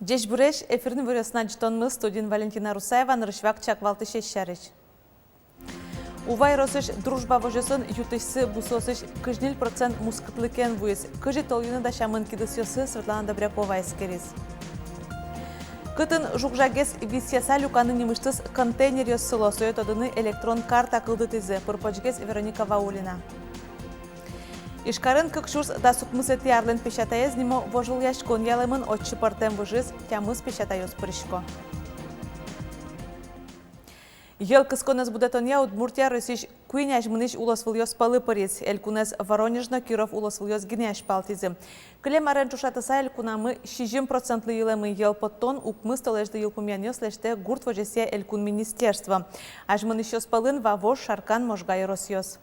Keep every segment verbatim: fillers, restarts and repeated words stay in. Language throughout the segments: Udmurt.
Ӟечбуресь! Эфирын «Иворъёс» но ӝытонмы, студиын Валентина Русаева. Нырысь вакчияк валтӥсез сярысь. Ува ёросысь «Дружба» возёсын ю-тысьсы бусыосысь кызь ньыль процент мускытлыкен вуиз. Кызьы толйыны дасямын кидысъёссы, Светлана Добрякова эскериз. Кытын жуг-жагез висъяса люканы нимысьтыз контейнеръёс сыло, сое тодыны электрон карта кылдытӥзы. Пыр-почгес Вероника Ваулина. Ижкарын кык сюрс дас укмысэтӥ арлэн песятаез нимо вожвылъяськон ялэмын. Отчы пӧртэм выжыысь тямыс песятайёс пырисько. Йӧл кысконэз будэтонъя Удмуртия Россиысь куинь азьмынӥсь улосвылъёс пӧлы пыриз. Элькунэз Воронеж но Киров улосвылъёс гинэ азьпалтӥзы. Кылем арен ӵошатыса, элькунамы сизьым процентлы йылэмын йӧл поттон. Укмыс толэзьлы йылпумъянъёс лэсьтэ гурт возёсъя элькун министерство. Азьмынӥсьёс пӧлын Вавож, Шаркан, Можга ёросъёс.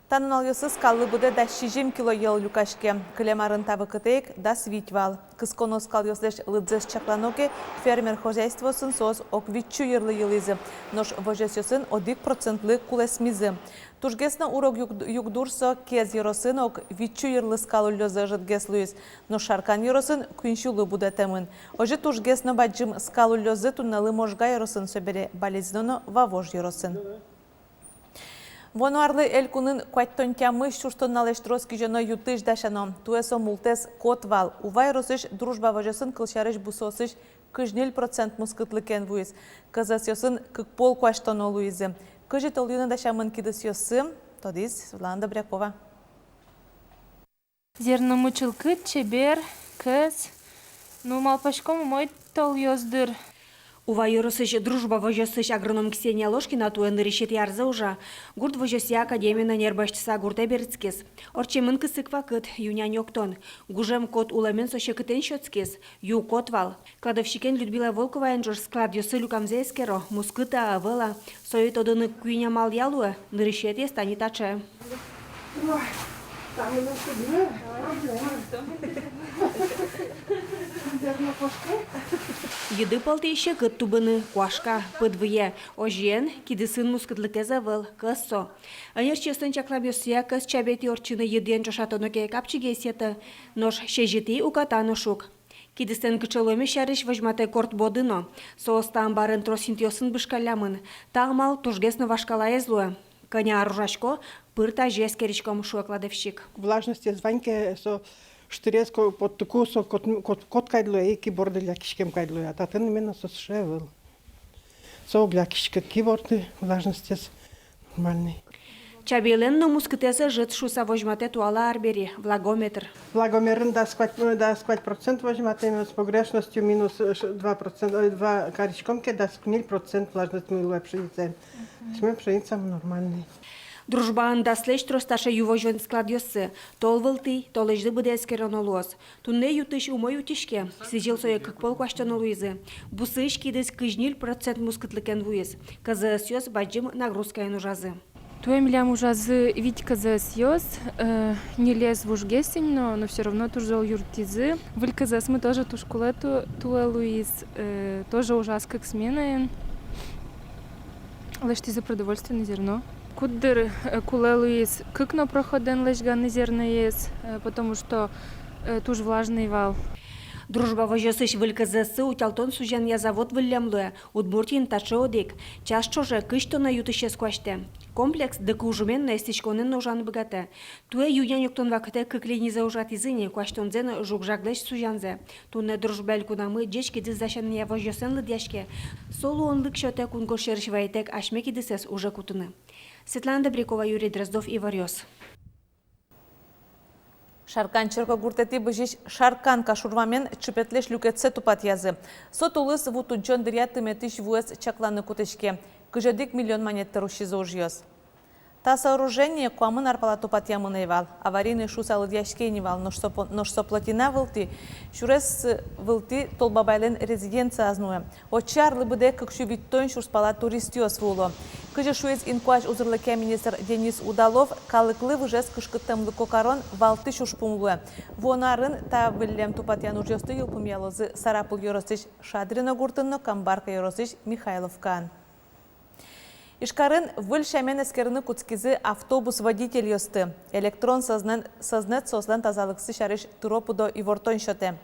Та нуналъёсы скаллы быдэ дас сизьым кило йӧл люкаське. Кылем арын та вакытэ ик дас вить вал. Кысконо скалъёслэсь лыдзэс чаклано ке, фермер хозяйствоосын соос ог витьсю йырлы йылӥзы, нош возёсъёсын одӥг процентлы кулэсмизы. Тужгес но урок юг-, югдур со Кез ёросын, ог витьсю йырлы скал уллёзы, ӧжытгес луиз, нош Шаркан ёросын куиньсюлы будэтэмын. Озьы тужгес но бадӟым скал уллёзы туннэлы Можга ёросын, собере Балезино но Вавож ёросын. Вуоно арлы элькунын куатьтон тямыс сюрс тонналэсь трос кизёно ю-тысь дасяно. Туэ со мултэс кот вал. Ува ёросысь «Дружба» возёсын, кылсярысь, бусыосысь кызь ньыль процент мускытлыкен вуиз. КЗС-ёсын кык пол куасьтоно луизы. Кызьы толйыны дасямын кидысъёссы, тодӥз Светлана Добрякова. Зерномы чылкыт, чебер, кӧс. Ну, малпаськом, умой толйоз дыр. Ува ёросысь «Дружба» возёсысь агроном Ксения Ложкина туэ нырысетӥ арзэ ужа. Гурт возёсъя академиен ӧнер басьтыса, гуртэ берытскиз. Ортчемын кысык вакыт, ю-нянь октон. Гужем кот улэмен со секытэн сётскиз. Ю кот вал. Кладовщикен Людмила Волковаен ӵош складъёсы люкамзэ эскеро, мускыт-а, ӧвӧл-а. Сое тодыны куинь амалъя луэ, нырысетӥез тани таӵе. Йыды пӧлтӥ секыт тубыны, куашка, пыд выйе, озьыен, кидысын мускытлыкез ӧвӧл, кӧс со. Ӧнерчиослэн чакламъёссыя, кӧс чабетӥ ортчыны йыдыен ӵошатоно ке, капчигес йӧтэ, нош сезьытӥ уката но шуг. Кидыслэн кыӵе луэмез сярысь возьматэ Корт Боды но. Соос та амбарын трос интыосын бышкаллямын. Та амал тужгес но вашкалаез луэ. Кӧня ар ужасько, пыр тазьы эскериськом, шуэ кладовщик. Влажностез вань ке, со штырез ко-, поттыку, со кот, кот, кот кадь луэ, и киборды лякиськем кадь луэ. А татын именно со сыӵе ӧвӧл. Со уг лякиськы киборды, влажностез нормальный. Чабейлэн но мускытэз ӧжыт шуыса возьматэ туала арбери, влагометр. Влагомерын дас куать, э, дас куать процент возьматэ, с погрешностью минус, э, ш-, два процента, ой, два кариськом ке, дас ньыль процент влажностьмы луэ пшеницаын. Мгм. Асьме пшеницамы нормальный. Дружбаын даслэсь трос таӵе ю возён складъёссы. Тол вылтӥ, толэзьлы быдэ эскероно луоз. Туннэ ю-тысь умой утиське, сӥзьыл сое кык пол куасьтоно луизы. Бусыысь кидыс кызь ньыль процент мускытлыкен вуиз. КЗС-ёс бадӟым нагрузкаен ужазы. Туэ милям ужазы вить КЗС-ёс, э, ньылез вужгес ини но, но всё равно туж зол юрттӥзы. Выль КЗС-мы тоже туж кулэ ту-, туэ луиз, э, тоже ужаз кык сменаен. Лэсьтӥзы продовольственное зерно. Куддыр, э, кулэ луиз кык но проходэн лэзьганы зерноез, э, потому что, э, туж влажный вал. Дружба возёсысь выль КЗС-сы утялтон-сузянъя завод выллем луэ. Удмуртиын таӵе одӥг. Час ӵоже кызь тонна ю-тысез куасьтэ. Комплекс дык ужымен но, эстӥськонэн но ужаны быгатэ. Туэ ю-нянь октон вакытэ кык линизэ ужатӥзы ини, куасьтонзэ но жуг-жаглэсь сузянзэ. Туннэ Дружба элькунамы ӟеч кидыс дасянъя возёсэн лыдъяське. Со луонлык сётэ кунгож сьӧрысь вайытэк асьме кидысэз уже кутыны. Светлана Добрякова, Юрий Дроздов, Иворъёс. Шаркан черкогуртэтӥ бызись Шарканка шурвамен чыпетлэсь люкетсэ тупатъязы. Со тулыс ву тудӟон дыръя тыметӥсь вуэз чакланы кутӥське. Кызь одӥг миллион манет тыр усизы ужъёс. Та сооружение куамын ар пала тупатъямын ӧй вал. Аварийной шуыса лыдъяське ини вал, нош со по-, нош со плотина вылтӥ, сюрес вылтӥ Толбабайлэн резиденцияз нуэ. Отчы арлы быдэ кык сю витьтон сюрс пала туристъёс вуо. Кызьы шуиз инкуазь узырлыкъя министр Денис Удалов, калыклы выжез кышкыттэмлыко карон валтӥсь ужпум луэ. Вуоно арын та выллем тупатъян ужъёсты йылпумъялозы Сарапул ёросысь Шадрино гуртын но Камбарка ёросысь Михайловкаын. Ижкарын выль сямен эскерыны кутскизы автобус водительёсты. Электрон сӧзнэн-, сӧзнэт соослэн тазалыксы сярысь тыро-пыдо ивортон сётэ.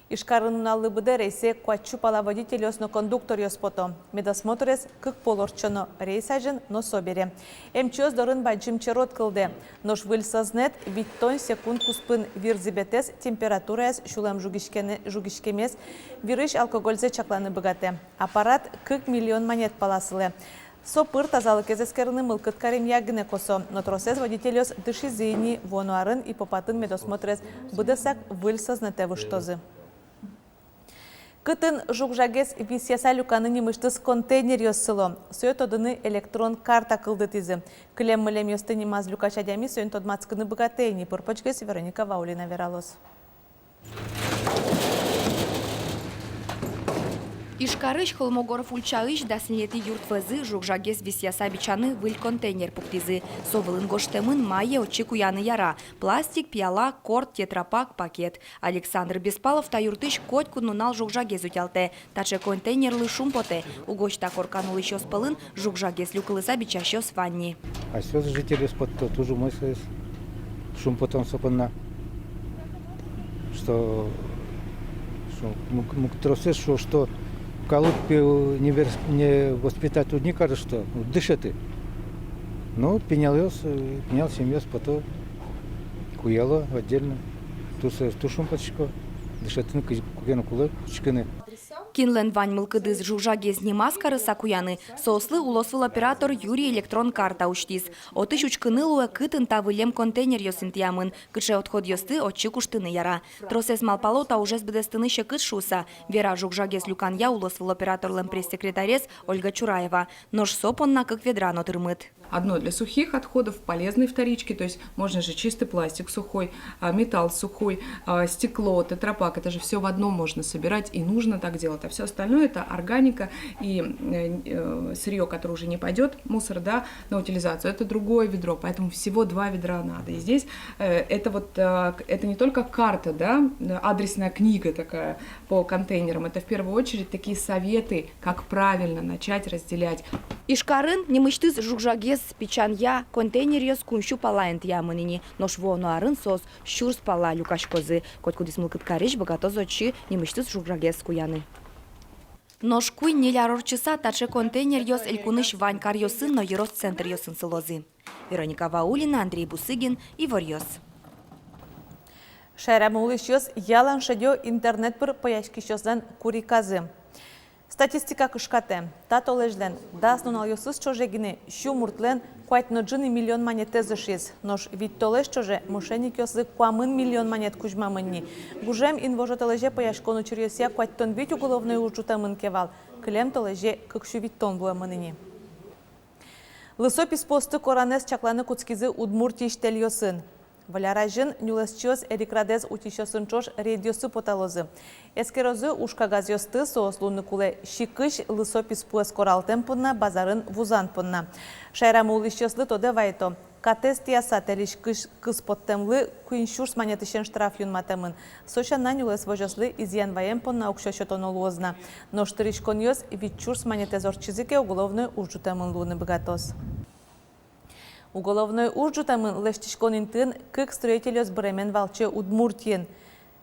Ижкарын нуналлы быдэ рейсэ куать сю пала водительёс но кондукторъёс пото. Медосмотрез кык пол ортчоно: рейс азьын но собере. Эмчиос дорын бадӟым черод кылдэ. Нош выль сӧзнэт витьтон секунд куспын вир зӥбетэз, температураез, сюлэм жугиськене-, жугиськемез, вирысь алкогользэ чакланы быгатэ. Аппарат кык миллион манет пала сылэ. Со пыр тазалыкез эскерыны мылкыд каремъя гинэ косо, но тросэз водительёс дышизы ини, вуоно арын ИПОПАТын медосмотрез быдэсак выль сӧзнэтэ выжтозы. Кытын жуг-жагез висъяса люканы нимысьтыз контейнеръёс сыло, сое тодыны электрон карта кылдытӥзы. Кылем-мылемъёсты нимаз люкась адями соин тодматскыны быгатэ ини. Пыр-почгес Вероника Ваулина вералоз. Ижкарысь Холмогоров ульчаысь дас ньылетӥ юрт вӧзы жуг-жагез висъяса бичаны выль контейнер пуктӥзы. Со вылын гожтэмын, мае отчы куяны яра: пластик, пияла, корт, тетрапак, пакет. Александр Беспалов та юртысь котькуд нунал жуг-жагез утялтэ. Таӵе контейнерлы шумпотэ. Угось та коркан улӥсьёс пӧлын жуг-жагез люкылыса бичасьёс вань ни. Асьсэос жительёс потто, туж умой соос, шумпотон со понна. Что, что мук-, мук-, тросэз шуо, что калык пе-, не верс-, не воспитать уд ни кары, что, ну, дышеты. Но пиналъёс, э, пинал семьяос пото, куяло отдельно. Туж, туж шумпотӥсько, дышетыны кызьы, куке но кулэ учкыны. Кинлэн вань мылкыдыз жуг-жагез нимаз карыса куяны, соослы улосвыл оператор Юрий электрон карта усьтӥз. Отысь учкыны луэ, кытын та вылем контейнеръёс интыямын, кыӵе отходъёсты отчы куштыны яра. Тросэз малпало та ужез быдэстыны секыт шуыса, вера жуг-жагез люканъя улосвыл операторлэн пресс-секретарез Ольга Чураева. Нош со понна кык ведра но тырмыт. Одно для сухих отходов, полезной вторички, то есть можно же чистый пластик сухой, а, металл сухой, а, стекло, тетрапак, это же всё в одном можно собирать, и нужно так делать. А всё остальное — это органика и, э, э, сырьё, которое уже не пойдёт, мусор, да, на утилизацию. Это другое ведро, поэтому всего два ведра надо. И здесь, э, это вот, э, к-, это не только карта, да, э, адресная книга такая по контейнерам, это в первую очередь такие советы, как правильно начать разделять. Ижкарын нимысьтыз жуг-жагез бичанъя контейнеръёс куинь сю пала интыямын ини, нош вуоно арын соос сюрс пала люкаськозы. Котькудӥз мылкыд карись быгатоз отчы нимысьтыз жуг-жагез куяны. Нош куинь-ньыль ар ортчыса таӵе контейнеръёс элькунысь вань каръёсын но ёрос центръёсын сылозы. Вероника Ваулина, Андрей Бусыгин, «Иворъёс». Шаерамы улӥсьёс ялан шедё интернет пыр пӧяськисьёслэн куриказы. Статистика кышкатэ: та толэзьлэн дас нуналъёсыз ӵоже гинэ сю муртлэн куать но ӝыны миллион манетэз ышиз. Нош вить толэзь ӵоже мошенникъёслы куамын миллион манет кузьмамын ни. Гужем инвожо-толэзе пӧяськон учыръёсъя куатьтон вить уголовной уж ӝутэмын ке вал, кылем толэзе кык сю витьтон луэмын ини. Лысо писпуосты коранэз чакланы кутскизы Удмуртиысь тэльёсын. Выль ар азьын нюлэсчиос эрикрадэз утисьёсын ӵош рейдъёсы поталозы. Эскерозы уж кагазъёсты, соос луыны кулэ сикысь лысо писпуэз коралтэм понна, базарын вузан понна. Шаерамы улӥсьёслы тодэ вайто: катэз тӥяса тэльысь кыз, кыз поттэмлы куинь сюрс манетысен штраф юнматэмын. Со сяна нюлэс возёслы изъян ваем понна уксё сётоно луоз на. Нош тыриськонъёс вить сюрс манетэз ортчизы ке, уголовной уж ӝутэмын луыны быгатоз. Уголовной уж ӝутэмын лэсьтӥськон интыын кык строительёс быремен валче Удмуртиын.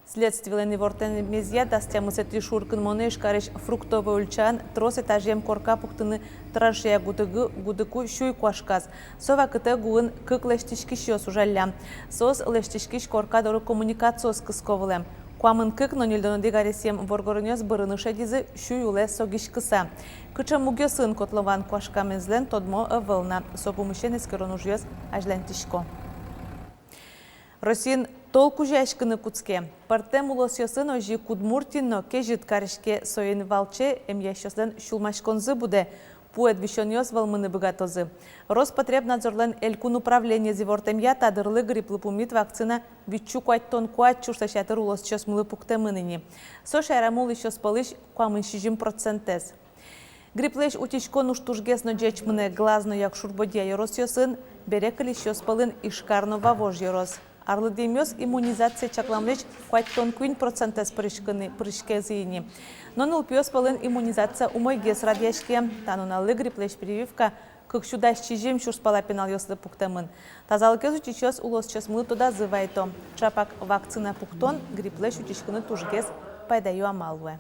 Следствилэн ивортэмезъя, дас тямысэтӥ шуркынмонэ Ижкарысь Фруктовой ульчаын трос этажъем корка пуктыны траншея гудыгы-, гудыку сюй куашказ. Со вакытэ гуын кык лэсьтӥськисьёс ужаллям. Соос лэсьтӥськись корка доры коммуникациос кыско вылэм. Куамын кык но ньыльдон одӥг аресъем воргоронъёс бырыны шедизы, сюй улэ согиськыса. Кыӵе мугъёсын котлован куашкамезлэн, тодмо ӧвӧл на. Со пумысен эскерон ужъёс азьланьтӥсько. Россиын тол кузёяськыны кутске. Пӧртэм улосъёсын, озьы ик Удмуртиын но, кезьыт кариське. Соин валче эмъясьёслэн сюлмаськонзы будэ. Пуэд висёнъёс вӧлмыны быгатозы. Роспотребнадзорлэн элькун управлениез ивортэмъя, та дырлы грипплы пумит вакцина витьсю куатьтон куать сюрслэсь ятыр улосчиосмылы пуктэмын ини. Со шаерамы улӥсьёс пӧлысь куамын сизьым процентэз. Грипплэсь утиськон уж тужгес но ӟеч мынэ Глаз но Якшур-Бӧдья ёросъёсын, бере кылисьёс пӧлын Ижкар но Вавож ёрос. Арлыдъемъёс иммунизация чакламлэсь куатьтон куинь процентэз пыриськыны, пыриськизы ини. Но нылпиос пӧлын иммунизация умойгес радъяське. Та нуналлы грипплэсь прививка кык сю дас сизьым сюрс пала пиналъёслы пуктэмын. Тазалыкез утисьёс улосчиосмылы тодазы вайто: ӵапак вакцина пуктон грипплэсь утиськыны тужгес пайдаё амал луэ.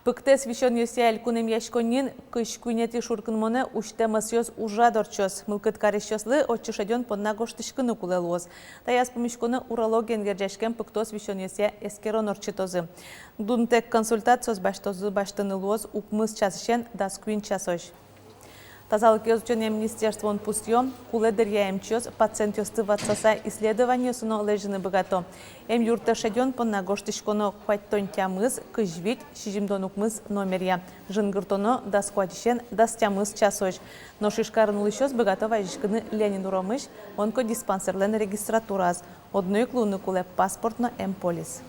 Пыктэс висёнъёсъя элькун эмъяськонниын кызь куинетӥ шуркынмонэ усьтэм ӧсъёс ужрад ортчоз. Мылкыд карисьёслы отчы шедён понна гожтӥськыны кулэ луоз. Таяз пумиськонэ урологиен герӟаськем пыктос висёнъёсъя эскерон ортчытозы. Дунтэк консультациос басьтозы, басьтыны луоз укмыс часысен дас куинь часозь. Тазалыкез утёнъя министерствоын пусъё: кулэ дыръя эмчиос пациентъёсты ватсаса исследованиосы но лэзьыны быгато. Эмъюртэ шедён понна гожтӥськоно куатьтон тямыс, кызь вить, сизьымдон укмыс номеръя, жингыртоно дас куатьысен дас тямыс часозь. Нош Ижкарын улӥсьёс быгато вазиськыны Ленин уромысь онкодиспансерлэн регистратураез. Одно ик луыны кулэ паспорт но эмполис.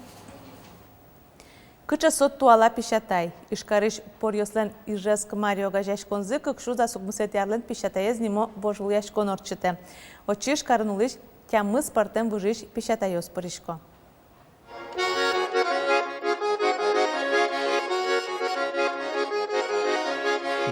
Кыӵе со туала песятай? Ижкарысь поръёслэн «Ижевск мари» огазеяськонзы кык сюрс дас укмысэтӥ арлэн песятаез нимо вожвылъяськон ортчытэ. Отчы Ижкарын улӥсь тямыс пӧртэм выжыысь песятайёс пырисько.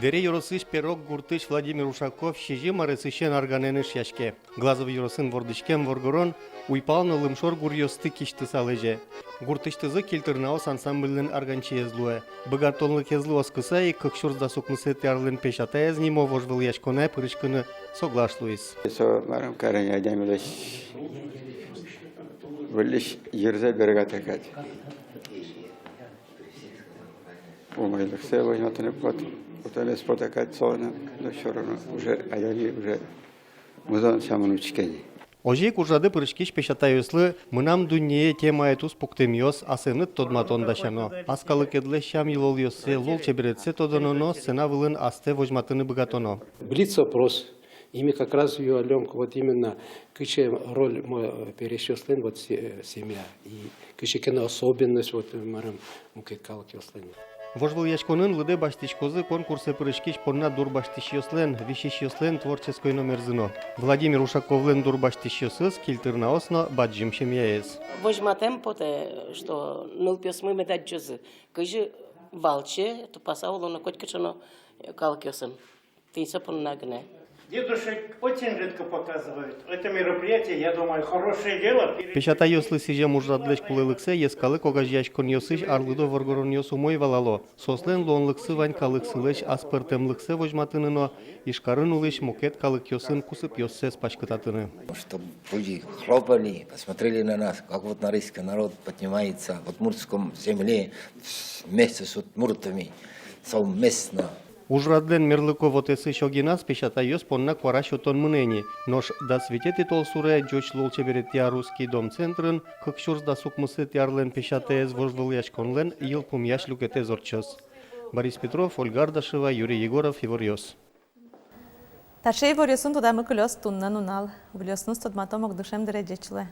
Дэри ёросысь Перок гуртысь Владимир Ушаков сизьым аресысен арганэн эшъяське. Глазов ёросын вордӥськем воргорон уйпал но лымшор гуръёсты кисьтыса лэзе. Гуртысьтызы «Кильтырнаос» ансамбльлэн арганчиез луэ. Быгатонлыкезлы оскыса ик, кык сюрс дас укмысэтӥ арлэн песятаез нимо вожвылъяськонэ пыриськыны соглаш луиз. Со марым каре ни, адямилэсь выльысь йырзэ бергатэ кадь. Умойлыксэ возьматыны потэ, потэмез потэ кадь солэн но, но всё равно уже адями уже музон сямен учке ни. Озьы ик ужрады пыриськись песятайёслы «Мынам дуннее» темая туспуктэмъёс, асэныд тодматон дасяно. Ас калыкедлэсь сям-йылолъёссэ, лулчеберетсэ тодоно но сцена вылын астэ возьматыны быгатоно. Блиц-опрос. И ми как раз юаллём вот именно, кыӵе роль мо-, пересьёслэн вот се-, семья. И кыӵе ке но особенность вот, э, марым, мукет калыкъёслэн. Вожвылъяськонын лыдэ басьтӥськозы конкурсэ пыриськись понна дурбасьтӥсьёслэн, висисьёслэн творческой номерзы но. Владимир Ушаковлэн дурбасьтӥсьёсыз «Кильтырнаос» но бадӟым семьяез. Возьматэм потэ, что нылпиосмы мед адӟозы, кызьы валче тупаса улоно котькыӵе но калыкъёсын. Тӥни со понна гинэ. Дедушек очень редко показывают. Это мероприятие, я думаю, хорошее дело. Песятайёслы сӥзем ужрадлэсь кулэлыксэ йӧскалык огазеяськонъёсысь арлыдо воргоронъёс умой валало. Соослэн луонлыксы вань калыксылэсь аспӧртэмлыксэ возьматыны но Ижкарын улӥсь мукет калыкъёсын кусыпъёссэс паськытатыны. Чтоб люди хлопали, посмотрели на нас, как вот норильский народ поднимается в удмуртском земле вместе с удмуртами совместно. Ужрадлэн мерлыко вотэсысь огиназ песятайёс понна куара сётон мынэ ни. Нош дас витетӥ толсуре ӟуч лулчеберетъя «Русский дом» центрын кык сюрс дас укмысэтӥ арлэн песятаез вожвылъяськонлэн йылпумъясь люкетэз ортчоз. Борис Петров, Ольга Ардашева, Юрий Егоров, «Иворъёс». Таӵе иворъёсын тодамы кылёз туннэ нунал. Выльёсыныз тодматом ук дышем дыре. Ӟеч луэ.